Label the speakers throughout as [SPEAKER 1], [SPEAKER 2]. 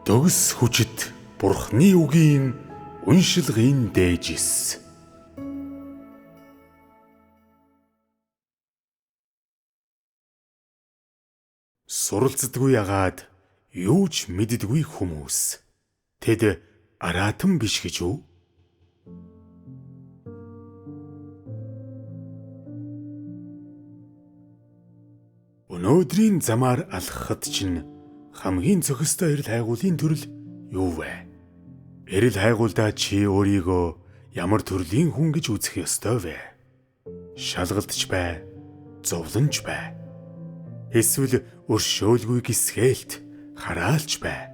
[SPEAKER 1] Төгс хүчит Бурхны үгийн уншилгын дээжис. Суралцдаггүй ягаад юу ч мэддэггүй хүмүүс. Тэд араатан биш гэж үү? Өнөөдрийн замаар алхахад чинь хамгийн зохистой эрэл хайгуулын төрөл юу вэ? Эрэл хайгуулдаа чи өөрийгөө ямар төрлийн хүн гэж үзэх ёстой вэ? Шалгалтч бай, зовлонч бай. Эсвэл өршөөлгүй гисгээлт, хараалч бай.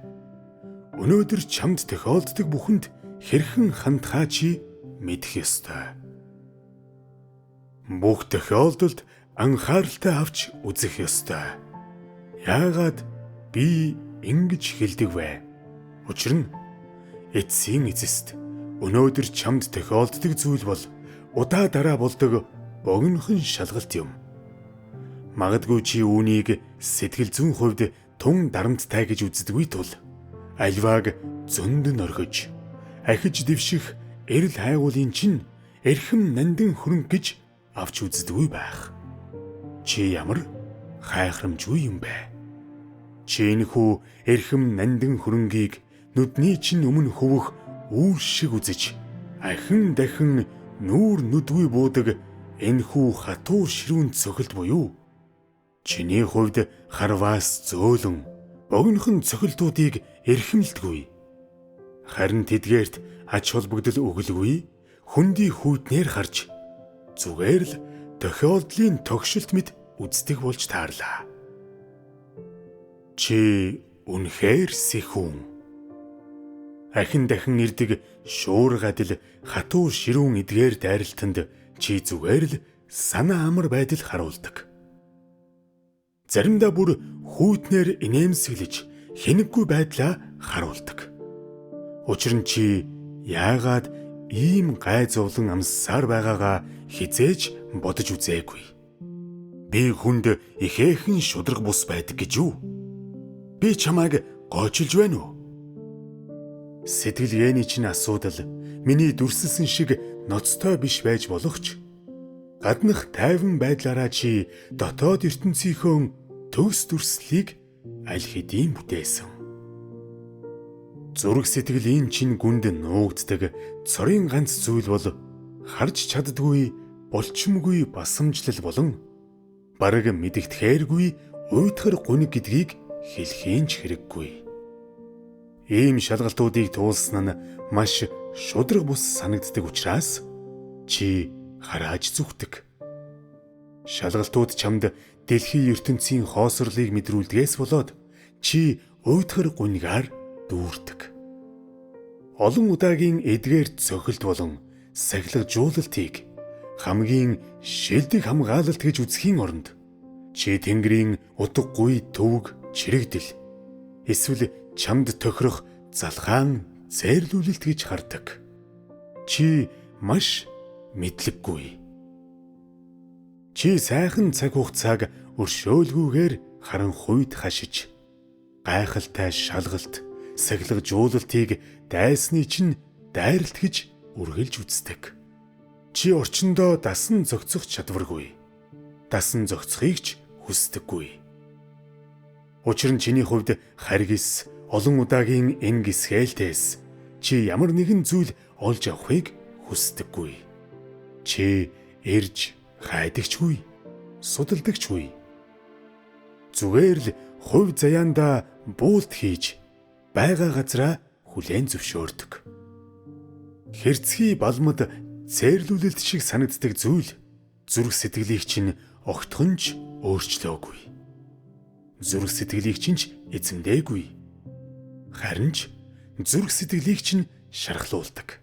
[SPEAKER 1] Өнөөдөр чамд тохиолддог бүхэнд хэрхэн хандхаа чи мэдэх ёстой. Бүх тохиолдолд анхааралтай авч үзэх ёстой. Яагаад би ингэж хэлдэг вэ? Учир нь эцсийн эцэст өнөөдөр чамд тохиолддог зүйл бол удаа дараа болдог богинохон шалгалт юм. Магадгүй чи үүнийг сэтгэл зүйн хувьд тун дарамттай гэж үздэггүй тул альвааг зөнд нь орхиж ахиж дэвших эрэл хайгуулын чинь эрхэм нандин хөрөнгө гэж авч үздэггүй байх. Чи ямар хайхрамжгүй юм бэ? Чи энэхүү эрхэм нандин хөрөнгийг нүдний чинь өмнө хөвөх үүр шиг үзэж ахин дахин нүүр нүдгүй буудаг энэхүү хатуу ширүүн цохилт буюу чиний хувьд харваас зөөлөн богинохон цохилтуудыг эрхэмлдэггүй. Харин тэдгээрт ач холбогдол өглөгүй хөндий хүйтнээр харж зүгээр л тохиолдлын тогшилт мэт үздэг болж таарлаа. Чи үнэхээр сэхүүн. Ахин дахин ирдэг шуурга адил хатуу ширүүн эдгээр дайралтанд чи зүгээр л санаа амар байдал харуулдаг. Заримдаа бүр хүйтнээр инээмсэглэж хинэггүй байдлаа харуулдаг. Учир нь чи яагаад ийм гай зовлон амссаар байгаагаа хизээж бодож үзээгүй. Би хүнд ихээхэн шударга бус байдаг гэж юу? Би чамайг гоочилж байна уу? Сэтгэлгээний чинь асуудал миний дүрсэлсэн шиг ноцтой биш байж болох ч гаднах тайван байдлаараа чи дотоод ертөнцийнхөө төгс дүрслэлийг аль хэдийн бүтээсэн. Зүрх сэтгэлийн чинь гүнд нуугддаг цорын ганц зүйл бол харж чаддгүй болчмгүй басамжлал болон бараг мэдэгдэхээргүй уйтгар гуниг гэдгийг хэлхийн ч хэрэггүй. Ийм шалгалтуудыг туулсан нь маш шударга бус санагддаг учраас чи харааж зүхдэг. Шалгалтууд чамд дэлхийн ертөнцийн хоосорлыг мэдрүүлдгээс болоод чи уйтгар гунигаар дүүрдэг. Олон удаагийн эдгээр цохилт болон сахилгажуулалтыг хамгийн шилдэг хамгаалалт гэж үзэхийн оронд чи Тэнгэрийн утгагүй төвөг чирэгдэл эсвэл чамд тохирох залхаан зээрлүүлэлт гэж хардаг. Чи маш мэдлэггүй. Чи сайхан цаг хугацааг өршөөлгүйгээр харанхуйд хашиж гайхалтай шалгалт, сахилгажуулалтыг дайсны чинь дайралт гэж үргэлж үздэг. Чи орчиндөө дасан зохицох чадваргүй. Дасан зохицохыг ч хүсдэггүй. Учир нь чиний хувьд харгис олон удаагийн энэ гисгээлтээс чи ямар нэгэн зүйл олж авахыг хүсдэггүй. Чи эрж хайдагчгүй, судалдагчгүй. Зүгээр л хувь заяандаа буулт хийж байгаа газраа хүлээн зөвшөөрдөг. Хэрцгий балмад цээрлүүлэлт шиг санагддаг зүйл зүрх сэтгэлийг чинь огтхон ч өөрчлөөгүй. Зүрх сэтгэлийг чинь ч эзэмдээгүй. Харин ч зүрх сэтгэлийг чинь шархлуулдаг.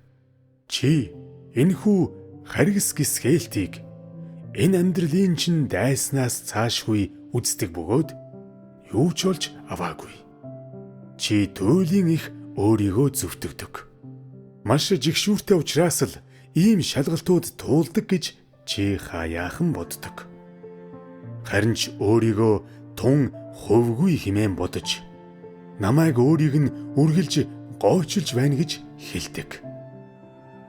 [SPEAKER 1] Чи энэхүү харгис гисгээлтийг энэ амьдралын чинь дайснаас цаашгүй үздэг бөгөөд юу ч олж аваагүй. Чи туйлын их өөрийгөө зөвтгдөг. Маш жигшүүртэй учраас л ийм шалгалтууд туулдаг гэж чи хаяахан боддог. Харин ч өөрийгөө тун хувьгүй хэмээн бодож Намайг өөрийг нь үргэлж гоочилж байна гэж хэлдэг.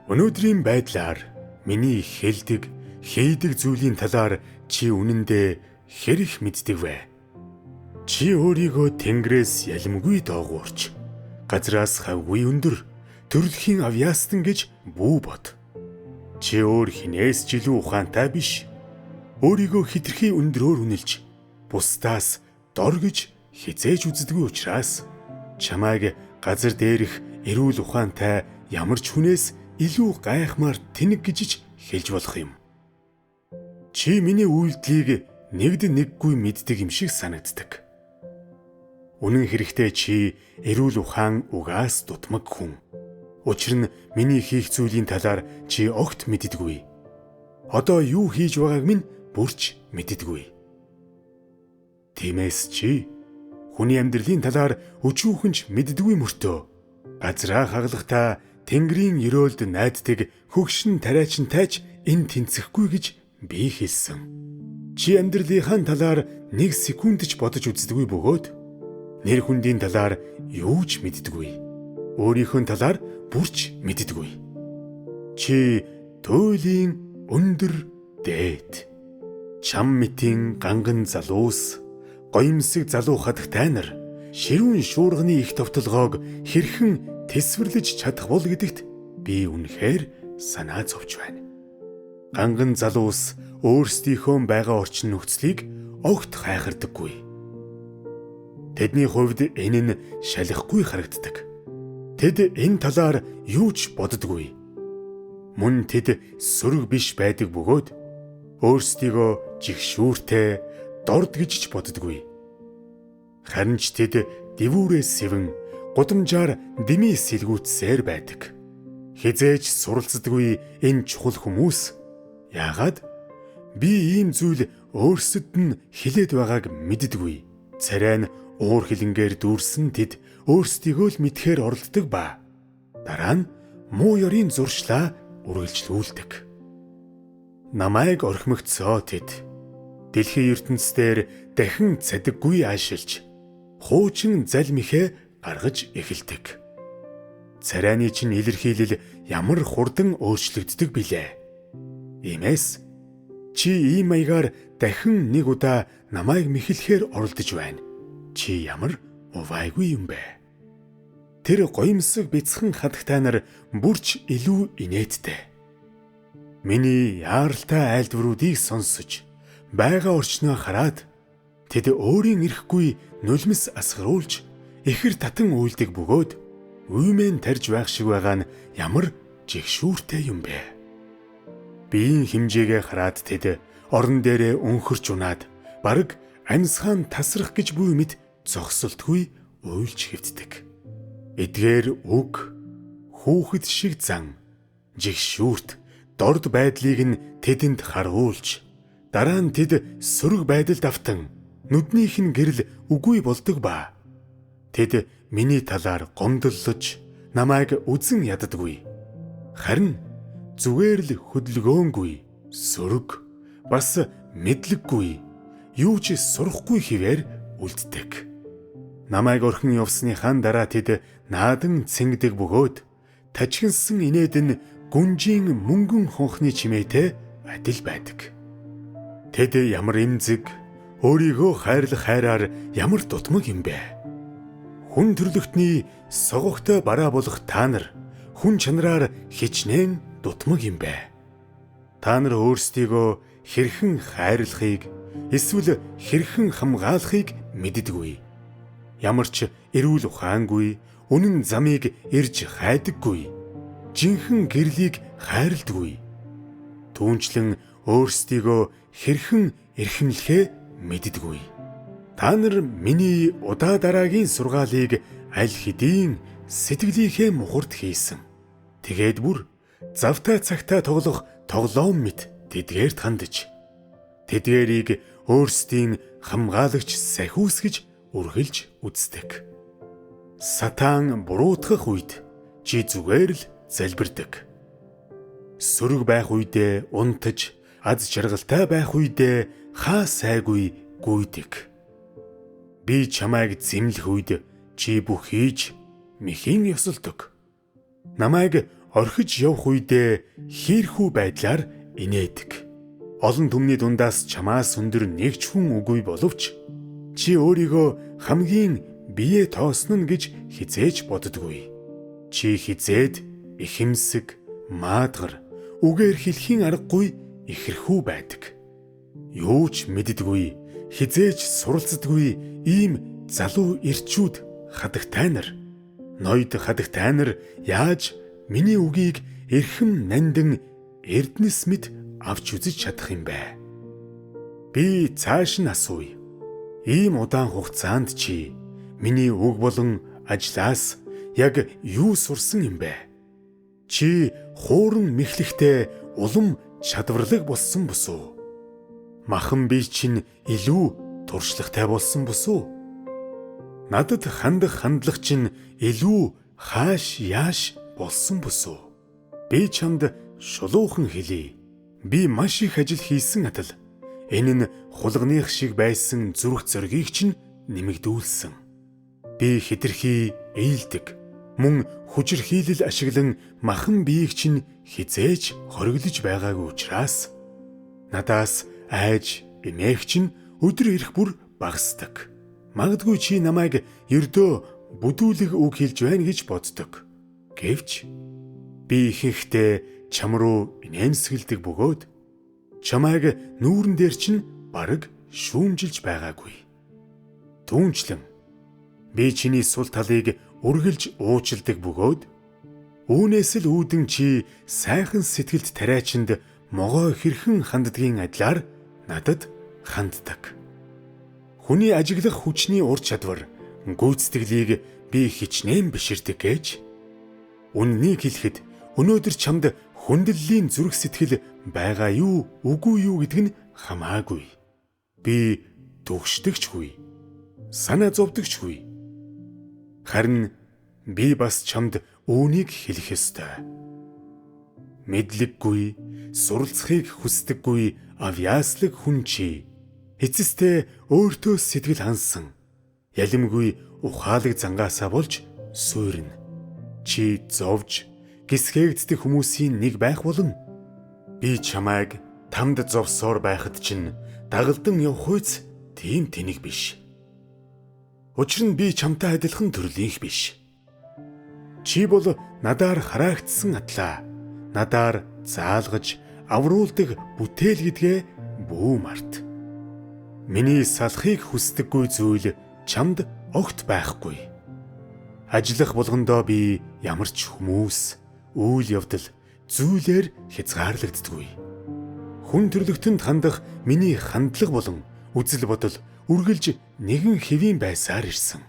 [SPEAKER 1] Өнөөдрийн байдлаар миний хэлдэг, хийдэг зүйлийн талаар чи үнэндээ хэр их мэддэг вэ? Чи өөрийгөө Тэнгэрээс ялимгүй доогуурч, газраас хавгүй өндөр, төрөлхийн авьяастан гэж бүү бод. Чи өөр хинээс ч илүү ухаантай биш. Өөрийгөө хитрхи өндрөөр үнэлж, бусдаас дор гэж хизээж үздэггүй учраас чамайг газар дээрх эрүүл ухаантай ямар ч хүнээс илүү гайхмаар тэнэг гэж хэлж болох юм. Чи миний үйлдэлийг нэгд нэггүй мэддэг юм шиг санагддаг. Үнэн хэрэгтээ чи эрүүл ухаан угаас дутмаг хүн. Учир нь миний хийх зүйлийн талаар чи огт мэддэггүй. Одоо юу хийж байгааг минь бүрч мэддэггүй. Тиймээс чи хүний амьдралын талаар өчүүхэн ч мэддэггүй мөртөө газраа хаглахдаа Тэнгэрийн ерөөлд найддаг хөгшин тариачинтай ч энэ тэнцэхгүй гэж би хэлсэн. Чи амьдралынхаа талаар нэг секунд ч бодож үздэггүй бөгөөд нэр хүндийн талаар юу ч мэддэггүй. Өөрийнхөө талаар бүрч мэддэггүй. Чи туйлын өндөр дээд. Чам мэтийн ганган залуус, гоёмсог залуу хадагтай нар ширүүн шуурганы их товтолгоог хэрхэн тэсвэрлэж чадах бол гэдэгт би үнэхээр санаа зовж байна. Ганган залуус өөрсдийнхөө байгаа орчин нөхцөлийг огт хайхардаггүй. Тэдний хувьд энэ нь шалихгүй харагддаг. Тэд энэ талаар юу ч боддоггүй. Мөн тэд сөрөг биш байдаг бөгөөд өөрсдийгөө жигшүүртэй дорд гэж ч боддоггүй. Харин ч тэд дэвүүрээ сэвэн гудамжаар дэмий сэлгүүцсээр байдаг. Хизээж суралцдаггүй энэ чухал хүмүүс яагаад би ийм зүйл өөрсдөд нь хилээд байгааг мэддэггүй. Царай нь уур хилэнгээр дүүрсэн тэд өөрсдийгөө л мэдхээр оролддог ба дараа нь муу ёрийн зуршлаа үргэлжлүүлдэг. Намайг орхимогдсоо тэд дэлхийн ертөнцийн дахин цадаггүй аашилж хуучин залмихээ гаргаж эхэлдэг. Царайны чинь илэрхийлэл ямар хурдан өөрчлөгддөг билээ. Иймээс чи ийм маягаар дахин нэг удаа намайг мэхлэхээр оролдож байна. Чи ямар увайгүй юм бэ? Тэр гоёмсог бяцхан хадагтай нар бүрч илүү инээдтэй. Миний яаралтай айлдваруудыг сонсож байгаа орчноо хараад тэд өөрийн эрэхгүй нулимс асгаруулж ихэр татан уйлдаг бөгөөд уймэн тарж байх шиг байгаа нь ямар жигшүүртэй юм бэ? Биеийн хэмжээгээ хараад тэд орон дээрээ өнхөрч унаад бараг амьсгаан тасрах гэж буй мэт зогсолтгүй уйлж хэвтдэг. Эдгээр үг хүүхэд шиг зан жигшүүрт дорд байдлыг нь тэдэнд харуулж дараа нь тэд сөрөг байдалд автан нүднийх нь гэрэл үгүй болдог ба. Тэд миний талаар гомдлож намайг үзен яддаггүй. Харин зүгээр л хөдөлгөөнгүй, сөрөг, бас мэдлэггүй, юу ч сурахгүй хэвээр үлддэг. Намайг орхин явсныхаа дараа тэд наадан цэнгдэг бөгөөд тажигнсан инээд нь гүнжийн мөнгөн хонхны чимээтэй адил байдаг. Тэд ямар эмзэг, өөрийгөө хайрлах хайраар ямар дутмаг юм бэ? Хүн төрлөختний согогтой бараа болох та нар хүн чанараар хичнээн дутмаг юм бэ? Та нар өөрсдийгөө хэрхэн хайрлахыг эсвэл хэрхэн хамгаалахыг мэддэггүй. Ямар ч эрүүл ухаангүй, үнэн замыг эрж хайдаггүй, жинхэнэ гэрлийг хайрладаггүй. Түүнчлэн өөрсдийгөө хэрхэн эрхэмлэхээ мэддэггүй. Та нар миний удаа дараагийн сургаалыг аль хэдийн сэтгэлийнхээ мухарт хийсэн. Тэгээд бүр завтай цагтаа тоглох тоглоом мэт тэдгээрт хандаж тэдгээрийг өөрсдийн хамгаалагч сахиус гэж үргэлж үздэг. Сатан буруутгах үед чи зүгээр л залбирдаг. Сөрөг байх үедээ унтаж, аз жаргалтай байх үедээ хаа сайгүй гүйдэг. Би чамайг зэмлэх үед Чи бүх хийж мэхийн ёсолдог. Намайг орхиж явах үедээ хийрхүү байдлаар инээдэг. Олон түмний дундаас чамаас өндөр нэг ч хүн үгүй боловч чи өөрийгөө хамгийн бие тоосно гэж хизээж боддоггүй. Чи хизээд ихэмсэг, маадгар, үгээр хэлхийн аргагүй ихэрхүү байдаг. Юу ч мэддэггүй, хизээж суралцдаггүй ийм залуу эрчүүд хадагтай нар, ноёд хадагтай нар яаж миний үгийг эрхэм нандин эрдэнэс мэт авч үзэж чадах юм бэ? Би цааш нь асууя. Ийм удаан хугацаанд чи миний үг болон ажлаас яг юу сурсан юм бэ? Чи хууран мэхлэхтэй улам чадварлаг болсон босуу? Махан бие чинь илүү туршлагатай болсон босуу? Надад хандах хандлага чинь илүү хааш яаш болсон босуу? Би чамд шулуухан хэлье. Би маш их ажил хийсэн атал энэ нь хулганых шиг байсан зүрх зоригийг чинь нэмэгдүүлсэн. Би хэтэрхий ээлдэг, мөн хүчирхийлэл ашиглан махан биеийг чинь хизээж хориглож байгаагүй учраас надаас айж эмээх чинь өдөр ирэх бүр багасдаг. Магадгүй чи намайг ердөө бүдүүлэг үг хэлж байна гэж боддог. Гэвч би ихэнхдээ чам руу инээмсэгэлдэг бөгөөд чамайг нүүрэн дээр чинь бараг шүүмжилж байгаагүй. Түүнчлэн би чиний сул талыг үргэлж уучилдаг бөгөөд үүнээс л үүдэн чи сайхан сэтгэлд тариачинд могой хэрхэн ханддгийн адилаар надад ханддаг. Хүний ажиглах хүчний ур чадвар, гүйцэтгэлийг би хичнээн биширдэг гэж үнэнийг хэлэхэд өнөөдөр чамд хүндлэлийн зүрх сэтгэл байгаа юу, үгүй юу гэдэг нь хамаагүй. Би төгшдөгчгүй, санаа зовдөгчгүй. Харин би бас чамд үүнийг хэлэх ёстой. Мэдлэггүй, суралцахыг хүсдэггүй авьяаслаг хүн чи эцэстээ өөртөө сэтгэл хансан ялимгүй ухаалаг зангаасаа болж суурна. Чи зовж гисгээгддэг хүмүүсийн нэг байх болно. Би чамайг тамд зовсоор байхад чинь дагалдан явах үйц тийм тэнэг биш. Учир нь би чамтай адилхан төрлийнх биш. Чи бол надаар хараагдсан атлаа. Надаар заалгаж авруулдаг бүтээл гэдгээ бүү март. Миний салахыг хүсдэггүй зүйл чамд огт байхгүй. Ажиллах болгондоо би ямар ч хүмүүс, үйл явдал, зүйлээр хязгаарлагддаггүй. Хүн төрлөختөнд хандах миний хандлага болон үзэл бодол үргэлж нэгэн хэвийн байсаар ирсэн.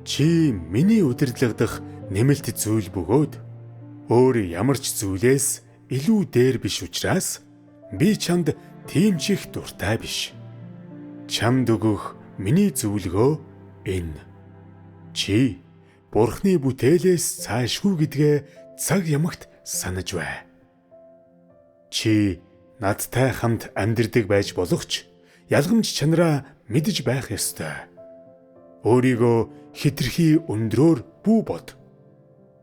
[SPEAKER 1] Чи миний удирдлага дах нэмэлт зүйл бөгөөд өөр ямар ч зүйлээс илүү дээр биш учраас би чамд тийм ч их дуртай биш. Чамд өгөх миний зөвлөгөө энэ. Чи Бурхны бүтээлээс цаашгүй гэдгээ цаг ямагт санаж бай. Чи надтай хамт амьдардаг байж болох ч ялгамж чанараа мэдэж байх ёстой. Өөрийгөө хэтэрхий өндрөөр бүү бод.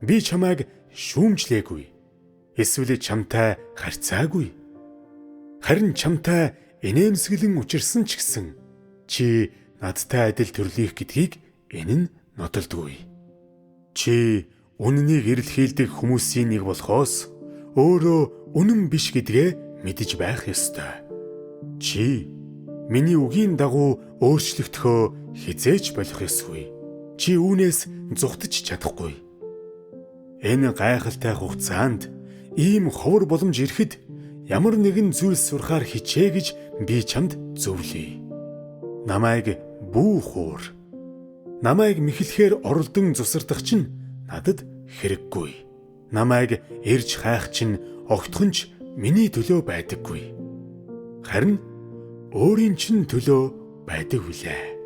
[SPEAKER 1] Би чамайг шүүмжлээгүй. Эсвэл чамтай харьцаагүй. Харин чамтай инээмсэглэн учирсан ч гэсэн чи надтай адил төрлийнх гэдгийг энэ нь нотолдгүй. Чи үнэнийг эрэлхийлдэг хүмүүсийн нэг болохоос өөрөө үнэн биш гэдгээ мэдэж байх ёстой. Чи миний үгийн дагуу өөрчлөгдөхөө хизээж болох ёсгүй. Чи үүнээс зугтаж чадахгүй. Энэ гайхалтай хугацаанд ийм ховор боломж ирэхэд ямар нэгэн зүйл сурахаар хичээ гэж би чамд зөвлөе. Намайг бүү хуур. Намайг мэхлэхээр оролдон зусардах чинь надад хэрэггүй. Намайг эрж хайх чинь огтхон ч миний төлөө байдаггүй. Харин өөрийн чинь төлөө байдаг билээ.